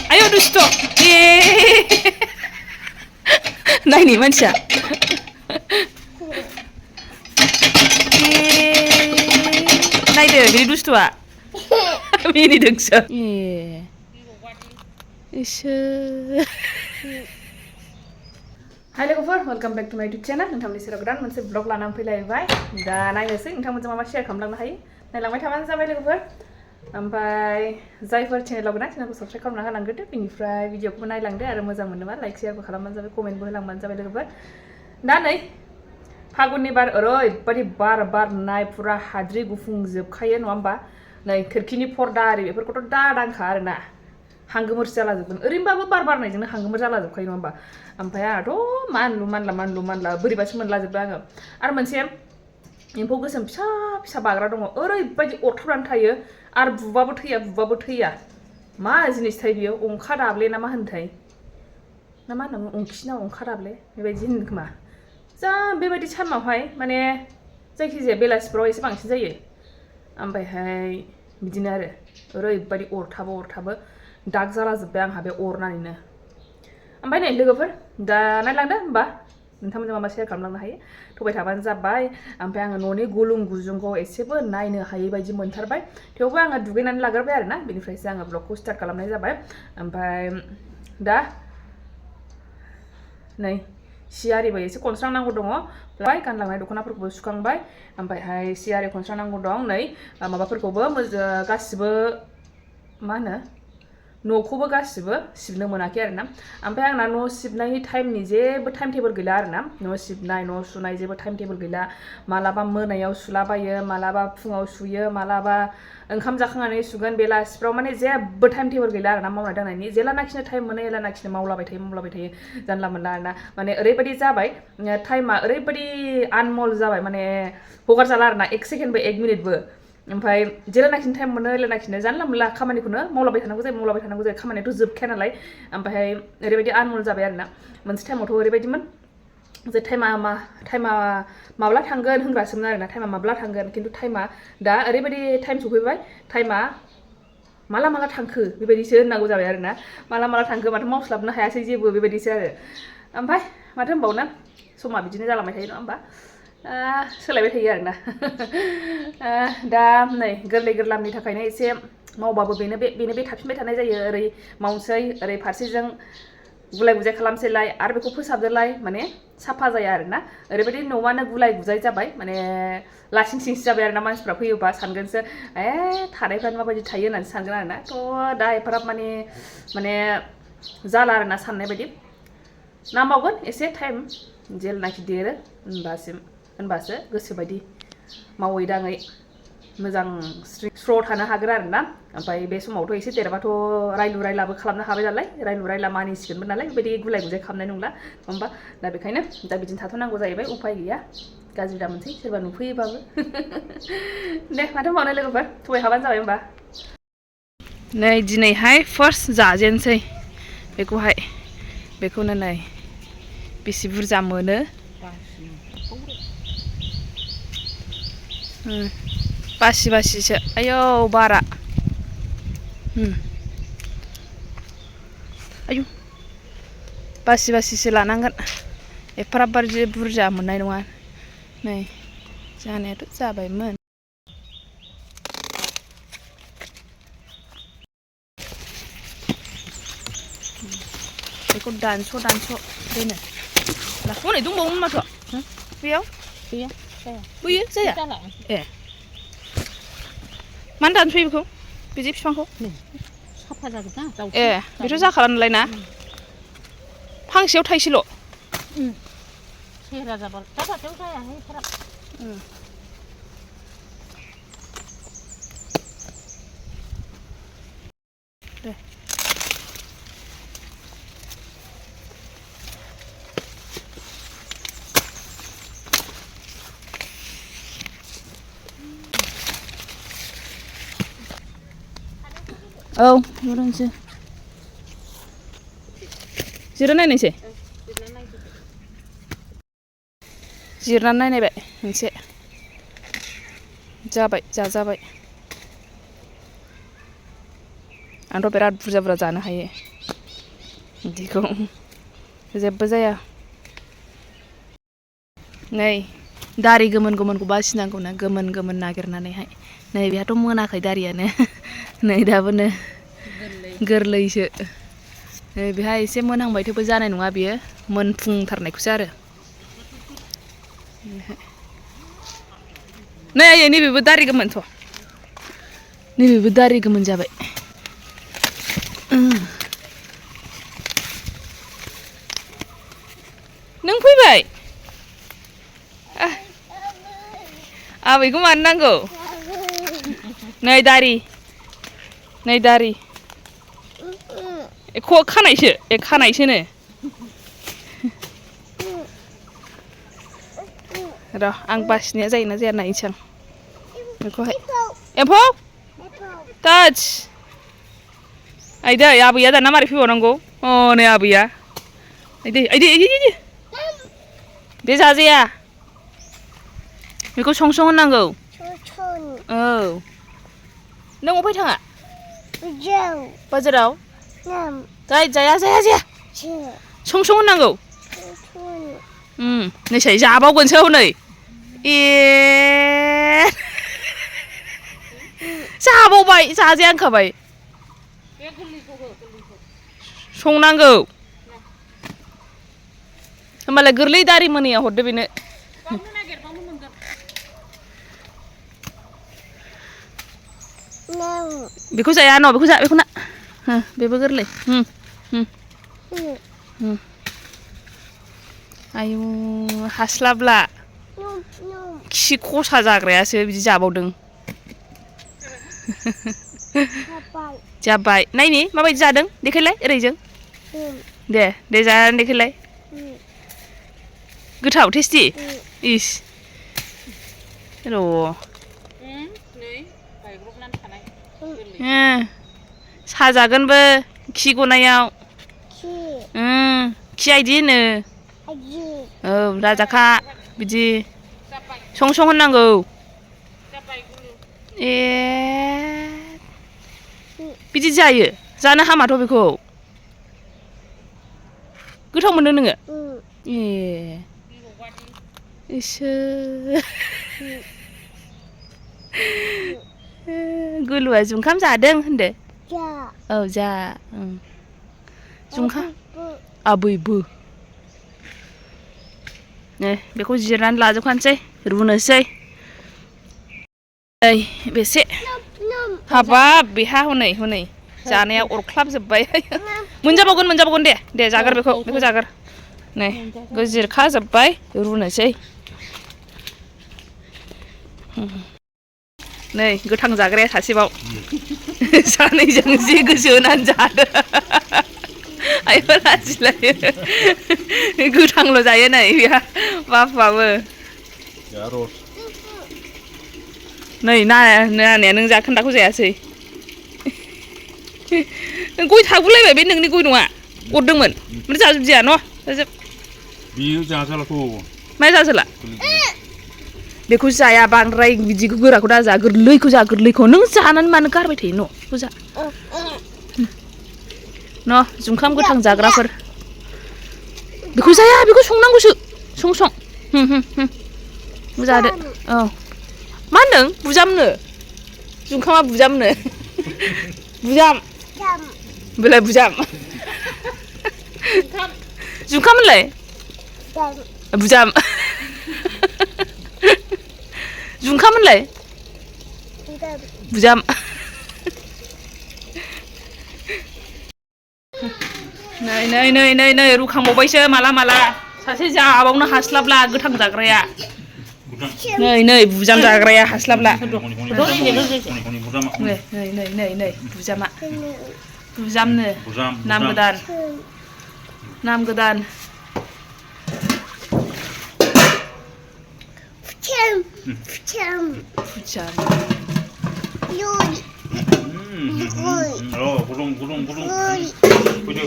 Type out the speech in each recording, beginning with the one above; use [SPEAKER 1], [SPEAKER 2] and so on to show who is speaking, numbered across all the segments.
[SPEAKER 1] Ayo dusto. Naini manusia. Naide bini dustoa. Bini dengso. Hi logoफोर welcome back to my YouTube channel नोंथांनि सेराव गोदान मोनसे blog लानानै फैलायबाय दा नायनोसै नोंथांमोनजों मा शेयार खालामलांनो हायो नायलांबाय थाबानो जाबाय लोगोफोर ओमफ्राय जायफोर चेनेलाव गोदान चेनेलखौ सबस्क्राइब खालामना होलांग्रोदो बेनिफ्राय भिडिअखौबो नायलांदो आरो मोजां मोनोबा लाइक शेयारबो खालामबानो जाबाय कमेन्टबो होलांबानो जाबाय लोगोफोर दा नै फागुननि बार ओरैबायदि बार बारनाय पुरा हाद्रि गुफुंजोबखायो नङा होमबा नै खोरखिनि पर्दा आरि बेफोरखौथ' दादांखा आरोना हांगोमोर जालाजोबगोन ओरैनोबाबो बार बारनायजोंनो हांगोमोर जालाजोबखायो नङा होमबा ओमफ्राय आंहाथ' मानलु मानला बोरैबासो मोनलाजोबबाय आङो आरो मोनसे एम्फौ गोसोम फिसा फिसा बाग्रा दङ ओरैबायदि अरथाबनानै थायो आरो बुबाबो थैया मा जिनिसथाय बियो अंखा दाब्ले ना मा होनोथाय ना मा होनोमोन अंखि ना अंखा दाब्ले बेबायदि होनो खोमा जा बेबायदि सानावहाय माने जायखिजाया बेलासिफोराव एसे बांसिन जायो ओमफ्रायहाय बिदिनो आरो ओरैबायदि अरथाबो दाग जालाजोब्बाय आंहा बे अरनानैनो ओमफ्राय नै लोगोफोर दा नायलांदो होमबा नोंथांमोनजों मा शेयार खालामलांनो हायो थगाय थाबानो जाबाय ओमफ्राय आङो न'नि गुलुं गुजुंखौ एसेबो नायनो हायै बायदि मोनथारबाय थेवबो आङो दुगैनानै लाग्रोबाय आरोना बेनिफ्रायसो आङो ब्लगखौ स्टार्ट खालामनाय जाबाय ओमफ्राय दा नै सि आरिबो एसे खनस्रांनांगौ दङ गानलांनाय दख'नाफोरखौबो सुखांबाय ओमफ्रायहाय सि आरि खनस्रांनांगौ दं नै माबाफोरखौबो गासिबो मा होनो न'खौबो गासिबो सिबनो मोनाखै आरोना ओमफ्राय आंना न' सिबनायनि टाइमनि जेबो टाइम टेबोल गैला आरोना न' सिबनाय न' सुनाय जेबो टाइम टेबोल गैला मालाबा मोनायाव सुलाबायो मालाबा फुङाव सुयो मालाबा ओंखाम जाखांनानै सुगोन बेलासिफ्राव माने जेबो टाइम टेबोल गैला आरोना मावनाय दांनायनि जेलानाखिनो टाइम मोनो एलानाखिनो मावलाबाय थायो जानला मोनला आरोना माने ओरैबायदि जाबाय टाइमा ओरैबायदि आनमल जाबाय माने हगारजाला आरोना एक सेकेन्डबो एक मिनिटबो ओमफ्राय जेलानाखिनो टाइम मोनो एलानाखिनो जानला मोनला खामानिखौनो मावलाबाय थानांगौ जायो खामानियाथ' जोबखाया नालाय ओमफ्राय ओरैबायदि आनमल जाबाय आरोना मोनसे टाइमावथ' ओरैबायदिमोन जे टाइमा माब्ला थांगोन होनग्रासोमोन आरोना टाइमा माब्ला थांगोन खिन्थु टाइमा दा ओरैबायदि टाइम सफैबाय टाइमा माला थांखो बेबायदिसो होननांगौ जाबाय आरोना माला थांखो माथो मावस्लाबनो हायासै जेबो बेबायदिसो आरो ओमफ्राय माथो होनबावनो समा बिदिनो जालांबाय थायो नङा होमबा सोलायबाय थायो आरोना दा नै गोरलै गोरलामनि थाखायनो एसे मावबाबो बेनो बे थाफिनबाय थानाय जायो ओरै मावसै ओरै फारसेजों गुलाय गुजाय खालामसैलाय आरो बेखौ फोसाबदोलाय माने साफा जाया आरोना ओरैबायदि न'आनो गुलाय गुजाय जाबाय माने लासिं सिंसि जाबाय आरोना मानसिफ्रा फैयोबा सानगोनसो थानायफ्रानो माबायदि थायो होननानै सानगोन आरोना थ' दा एफाराब माने जाला आरोना साननाय बायदि नांबावगोन एसे टाइम जेलनाखि देरो होनबासो गोसोबायदि मावै दाङै मोजां स्र' थानो हागोन आरोना ओमफ्राय बे समावथ' एसे देरबाथ' रायलु रायलाबो खालामनो हाबाय नालाय रायलु रायला मानिसिगोनबो नालाय बेबायदि गुलाय गुजाय खालामनाय नंला होमबा दा बेखायनो दा बिदिनो थाथ'नांगौ जाहैबाय उफाय गैया गाज्रि दा मोनसै सोरबा नुफैयोबाबो दे माथो होनबावनो लोगोफोर थगाय हाबानो जाबाय होमबा नै दिनैहाय फार्स्ट जाजेनसै बेखौनो नै बेसे बुरजा मोनो बासिसो आयौ बारा आयौ बासिसो लानांगोन एफाराब बारदि बुरजा मोननाय नङा नै जानायाथ' जाबायमोन बेखौ दानस' दोनो हनै दंबावोमोन माथो बेयाव बैयो जाया मानो दानस'यो बेखौ बिदि बिफांखौ
[SPEAKER 2] साफा जागोन ना
[SPEAKER 1] बेथ' जाखाला नालाय ना फांसेयाव थाइसेल'
[SPEAKER 2] सेहेरा जाबा दाबाथायाव जायाहाय
[SPEAKER 1] दे औ नुदोंसै जिरना नायनोसै जिरनानै नायबाय मोनसे जाजाबाय आंथ' बिराद बुरजा जानो हायो बिदिखौ जेबो जाया नै दारि गोमोन गोमोनखौ बासिनांगौ ना गोमोन गोमोन नागिरनानैहाय नै बेहाथ' मोनाखै दारियानो नै दाबोनो गोरलैसो नै बेहा एसे मोनहांबाय थेवबो जानाय नङा बियो मोनफुंथारनायखौसो आरो नै आयै नैबेबो दारि गोमोनथ' नैबेबो दारि गोमोन जाबाय नों फैबाय आबैखौ मानो नांगौ नै दारि खानायसो खानायसोनो र' आं बासिनाया जायोना जाया नायनोसै आं बेखौहाय एम्फौ टाच आइदै आबैया दाना मारै फैबावनांगौ नै आबैया आइदै बे जाजाया बेखौ सं होननांगौ औ नों अफाय थाङा बाजाराव जाया सं होननांगौ नैसाय जाबावगोनसो हनै जाबावबाय जाजाया होनखाबाय संनांगौ होमबालाय गोरलै दारि मोनैया हरदो बेनो बेखौ जाया न' बेखौ ना बेबो गोरलै आयु हास्लाबला खि खसा जाग्रायासो बिदि जाबावदों जाबाय नायनि माबायदि जादों देखायलाय ओरैजों दे जानानै देखायलाय गोथाव टेस्टि इस र' साजागोनबो खि गनायाव खि आइदि होनो औ राजाखा बिदि सं होननांगौ बिदि जायो जानो हामाथ' बेखौ गोथाव मोनो नोङो इसोर गुलुआ जुंखाम जादों होनदो औ जा जुंखाम आबैबो नै बेखौ जिरनानै लाजोबखानोसै रुनोसै बेसे हाबाब बेहा हनै जानाया अरख्लाबजोब्बाय मोनजाबावगोन दे जागोर बेखौ जागोर नै बेखौ जिरखाजोब्बाय रुनोसै नै गोथां जाग्राया सासेबाव सानैजों जि गोसो होनानै जादो आयौ लाजिलायो गोथांल' जायो नै बेहा बाबुआबो नै नानाया नों जाखोन्दाखौ जायासै गय थागुलायबाय बे नोंनि गय नङा अरदोंमोन ओमफ्राय जाजोबदिया न'
[SPEAKER 3] बियो जाजालाथ'
[SPEAKER 1] माया जाजाला बेखौ जाया बांद्राय बिदि गोराखौ दाजा गोरलैखौ जा गोरलैखौ नों जानानै मानो गारबाय थायो न' बेखौ जा न' जुंखाम गोथां जाग्राफोर बेखौ जाया बेखौ संनांगौसो सं जादो औ मा होनदों बुजामनो जुंखामा बुजामनो बुजाम बेलाय बुजाम जुंखाम होनलाय बुजाम जुंखाम होनलाय बुजाम नै रुखांबावबायसो माला सासे जाबावनो हास्लाबला गोथां जाग्राया नै बुजाम जाग्राया हास्लाबला नै बुजामनो नाम गोदान fucam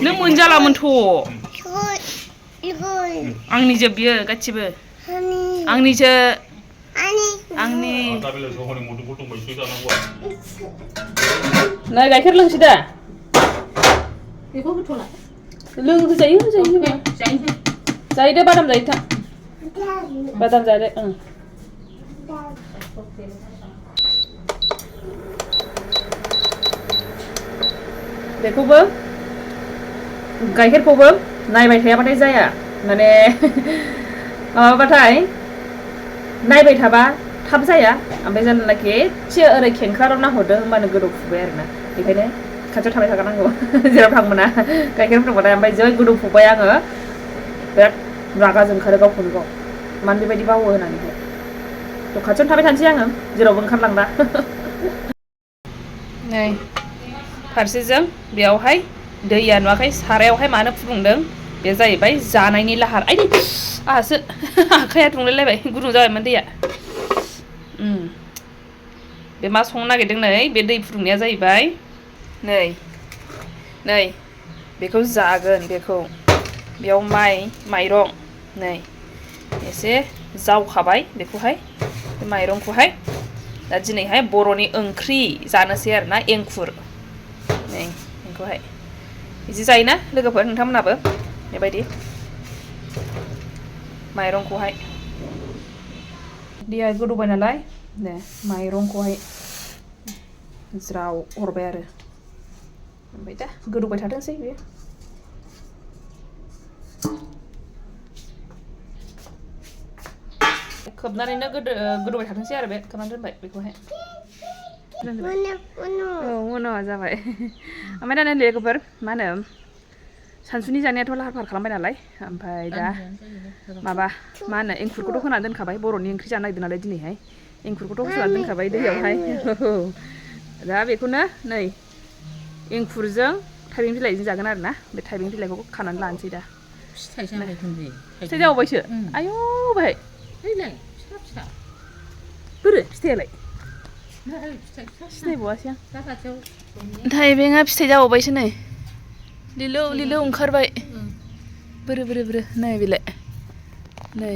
[SPEAKER 1] nों मोनजालामोनथ' आंनिजो बियो गासिबो आंनिसो आंनि नै गाइखेर लोंसै दा बेखौ होथ'ला लों जायो जायो दे बादाम जायो था बादाम जादे बेखौबो गाइखेरखौबो नायबाय थायाबाथाय जाया माने माबाबाथाय नायबाय थाबा थाब जाया ओमफ्राय जेब्लानाखि एसे ओरै खेंख्राराव नाहरदो होमबानो गोदौफुबाय आरोना बेखायनो खाथियाव थाबाय थाखानांगौ जेराव थांमोना गाइखेर फुदुंबाथाय ओमफ्राय जै गोदौफुबाय आङो बिराद रागा जोंखारो गावखौनो गाव मानो बेबायदि बावो होननानैहाय थ' खाथियावनो थाबाय थानोसै आङो जेरावबो ओंखारलांला नै फारसेजों बेयावहाय दैया नुवाखै सारायावहाय मानो फुदुंदों बे जाहैबाय जानायनि लाहार आइदै आहासो आखाइया दुंलायलायबाय गुदुं जाबायमोन दैया बे मा संनो नागिरदों नै बे दै फुदुंनाया जाहैबाय नै बेखौ जागोन बेखौ बेयाव माइरं नै एसे जावखाबाय बेखौहाय बे माइरंखौहाय दा दिनैहाय बर'नि ओंख्रि जानोसै आरोना एंखुर नै बेखौहाय बिदि जायोना लोगोफोर नोंथांमोनाबो बेबायदि माइरंखौहाय दैया गोदौबाय नालाय दे माइरंखौहाय ज्राव हरबाय आरो ओमफ्राय दा गोदौबाय थाथोंसै बेयो खोबनानैनो गोदौबाय थाथोंसै आरो बे खोबनानै दोनबाय बेखौहाय उनाव जाबाय ओमफ्राय दा नै लोगोफोर मा होनो सानसुनि जानायाथ' लाहार फाहार खालामबाय नालाय ओमफ्राय दा माबा मा होनो एंखुरखौथ' होनानै दोनखाबाय बर'नि ओंख्रि जानो नागिरदों नालाय दिनैहाय एंखुरखौथ' होनानै दोनखाबाय दैयावहाय दा बेखौनो नै एंखुरजों थाइबें बिलाइजों जागोन आरो ना बे थाइबें बिलाइखौ खानानै लानोसै दा फिथाइ जाबावबायसो आयौ बाहाय बोरो फिथाइयालाय सिनायबावासै आं थाइबेंआ फिथाइ जाबावबायसो नै लिलौ लिलौ ओंखारबाय बोरो नै बिलाय नै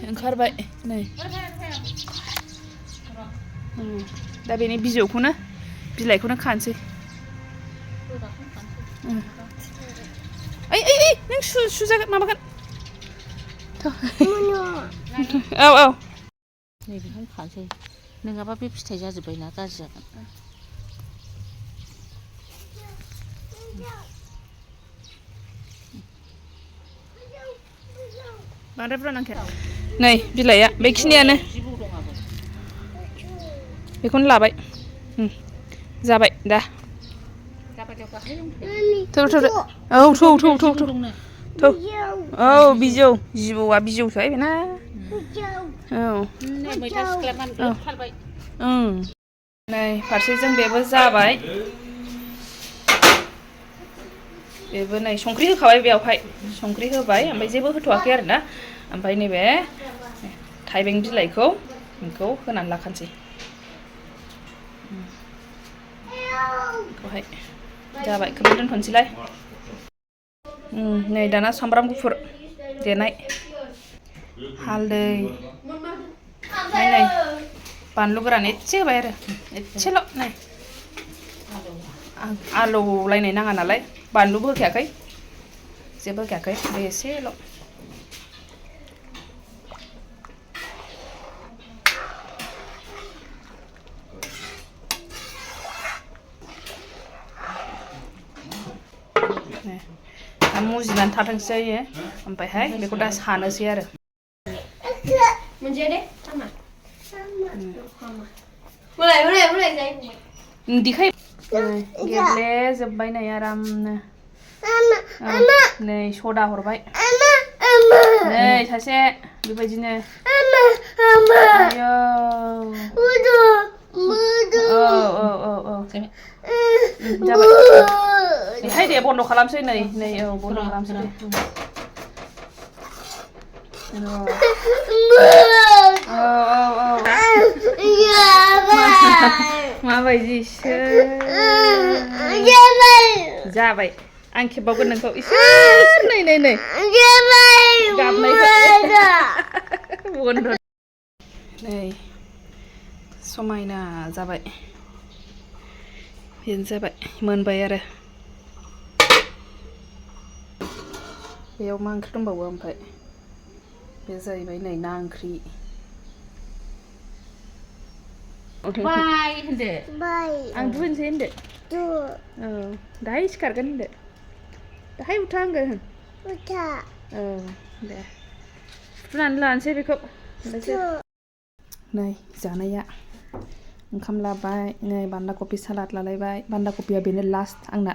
[SPEAKER 1] ओंखारबाय नै दा बेनि बिजौखौनो बिलाइखौनो खानोसै ओइ नों सुजागोन माबागोन औ
[SPEAKER 2] नैबेखौनो खानोसै नङाबा बे फिथाइ जाजोब्बायना गाज्रि जागोन
[SPEAKER 1] बांद्राय बुरजा नांखाया नै बिलाइआ बेखिनियानो बेखौनो लाबाय जाबाय दा थौ औ बिजौ जिबौआ बिजौसोहाय बेना औ नै फारसेजों बेबो जाबाय बेबो नै संख्रि होखाबाय बेयावहाय संख्रि होबाय ओमफ्राय जेबो होथ'वाखै आरोना ओमफ्राय नैबे थाइबें बिलाइखौ बेखौ होनानै लाखानोसै बेखौहाय जाबाय खोबना दोनथ'नोसैलाय नै दाना सामब्राम गुफुर देनाय हालदै ओमफ्राय नै बानलु गोरान एसे होबाय आरो एसेल' नै आलौलायनाय नाङा नालाय बानलुबो होखायाखै जेबो होखायाखै बे एसेल' दा मुजिनानै थाथोंसै ओमफ्रायहाय बेखौ दा सानोसै आरो दिखाय गेब्लेजोब्बाय नै आरामनो नै सदा हरबाय नै सासे बेबायदिनो औ जाबाय देखाय दे बन्द' खालामसै नै औ बन्द' खालामसै दे माबायदिसो जाबाय आं खेबबावगोन नोंखौ इसोर नै गाबनायखौ बन्द' नै समायना जाबाय बेनो जाबाय मोनबाय आरो बेयाव मा ओंख्रि दंबावो ओमफ्राय बे जाहैबाय नै ना ओंख्रि
[SPEAKER 2] बाय होनदो
[SPEAKER 4] बाय
[SPEAKER 1] आं दुहोनसै होनदो
[SPEAKER 4] दु
[SPEAKER 1] औ दाहाय सिखारगोन होनदो दाहाय उथा होनगोन
[SPEAKER 4] उथा
[SPEAKER 1] औ दे फुनानै लानोसै बेखौ नै जानाया ओंखाम लाबाय नै बान्दा कफि सालाद लालायबाय बान्दा कफिया बेनो लास्ट आंना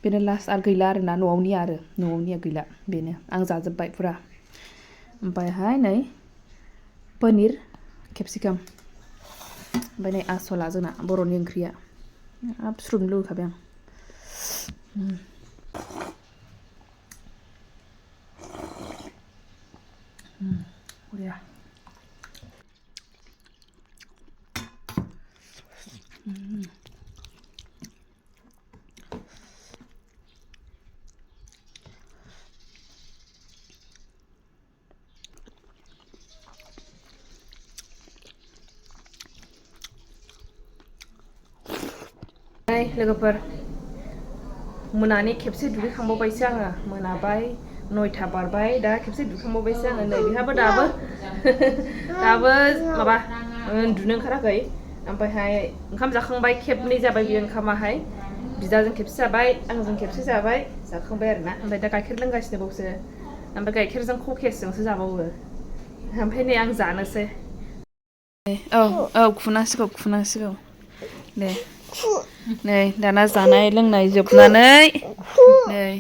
[SPEAKER 1] बेनो लास्ट आरो गैला आरोना न'आवनिया गैला बेनो आं जाजोब्बाय फुरा ओमफ्रायहाय नै पनिर केपसिकाम ओमफ्राय नै आसला जोंना बर'नि ओंख्रिया हाब स्रुबनो लुगैखाबाय आं बरिया लोगोफोर मोनानि खेबसे दुगैखांबावबायसो आङो मोनाबाय 9टा बारबाय दा खेबसे दुगैखांबावबायसो आङो नै बेहाबो दाबो माबा उन्दुनो ओंखाराखै ओमफ्रायहाय ओंखाम जाखांबाय खेबनै जाबाय बियो ओंखामाहाय बिदाजों खेबसे जाबाय आंजों खेबसे जाबाय जाखांबाय आरोना ओमफ्राय दा गाइखेर लोंगासिनो बावसो ओमफ्राय गाइखेरजों ककेसजोंसो जाबावो ओमफ्राय नै आं जानोसै औ खुनांसिगौ दे नै दाना जानाय लोंनाय जोबनानै नै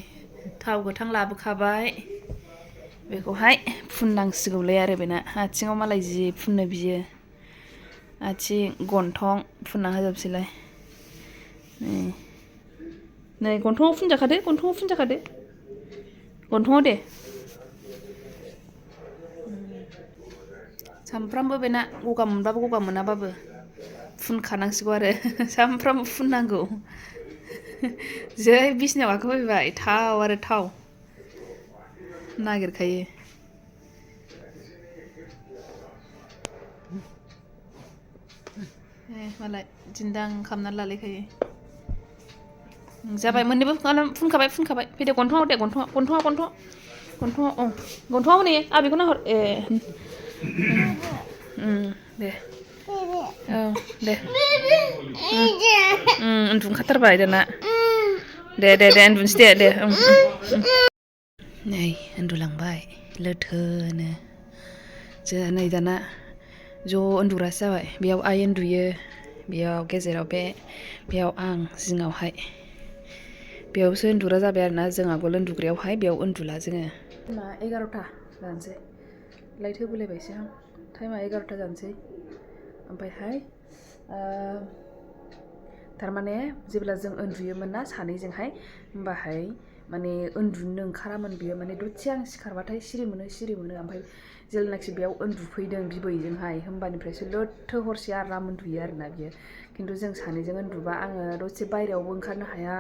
[SPEAKER 1] थाव गोथां लाबोखाबाय बेखौहाय फुननांसिगौलाय आरो बेना आथिङाव मालाय जि फुननो बियो आथिं गन्थं फुनना होजोबसैलाय नै गन्थङाव फुनजाखादो गन्थङाव दे सामफ्रामबो बेना गगा मोनबाबो गगा मोनाबाबो फुनखानांसिगौ आरो सामफ्रामबो फुननांगौ जै बिसिनायाव गाखोफैबाय थाव आरो थाव नागिरखायो मालाय दिन्दां खालामनानै लालायखायो जाबाय मोननैबो फुनखाबाय फैदो गन्थङाव दे गन्थङाव नै बेखौ नाहर दे औ दे उन्दुनो ओंखारथारबाय दाना दे उन्दुनोसै दे नै उन्दुलांबाय लोथोनो जोंहा नै दाना ज' उन्दुग्रासो जाबाय बेयाव आइ उन्दुयो बेयाव गेजेराव बेयाव आं जिङावहाय बेयावसो उन्दुग्रा जाबाय आरोना जों आगोल उन्दुग्रायावहाय बेयाव उन्दुला जोङो टाइमा 11टा जानोसै लाइट होबोलायबायसो आं टाइमा 11टा जानोसै ओमफ्रायहाय थारमाने जेब्ला जों उन्दुयोमोन ना सानैजोंहाय होमबाहाय माने उन्दुनो ओंखारामोन बियो माने दसे आं सिखारबाथाय सिरि मोनो ओमफ्राय जेब्लानाखि बेयाव उन्दुफैदों बिबैजोंहाय होमबानिफ्रायसो लोथो हरसे आराम उन्दुयो आरोना बियो खिन्थु जों सानैजों उन्दुबा आङो दसे बायहेरायावबो ओंखारनो हाया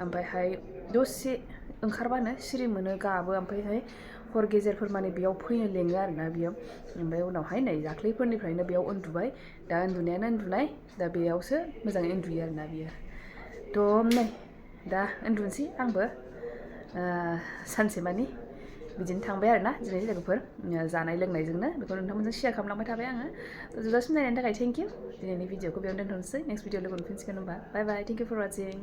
[SPEAKER 1] ओमफ्रायहाय दसे ओंखारबानो सिरि मोनो गाबो ओमफ्रायहाय हर गेजेरफोर माने बेयाव फैनो लेङो आरोना बेयाव ओमफ्राय उनावहाय नै दाख्लैफोरनिफ्रायनो बेयाव उन्दुबाय दा उन्दुनायानो उन्दुनाय दा बेयावसो मोजाङै उन्दुयो आरोना बियो थ' नै दा उन्दुनोसै आंबो सानसेमानि बिदिनो थांबाय आरोना दिनै लोगोफोर जानाय लोंनायजोंनो बेखौ नोंथांमोनजों शेयार खालामलांबाय थाबाय आङो जोबजासिम नायनायनि थाखाय थेंक इउ दिनैनि भिडिअखौ बेयावनो दोनथ'नोसै नेक्स्ट भिडिअ लोगो मोनफिनसिगोन होनबा बाय थेंक इउ फर वाचिं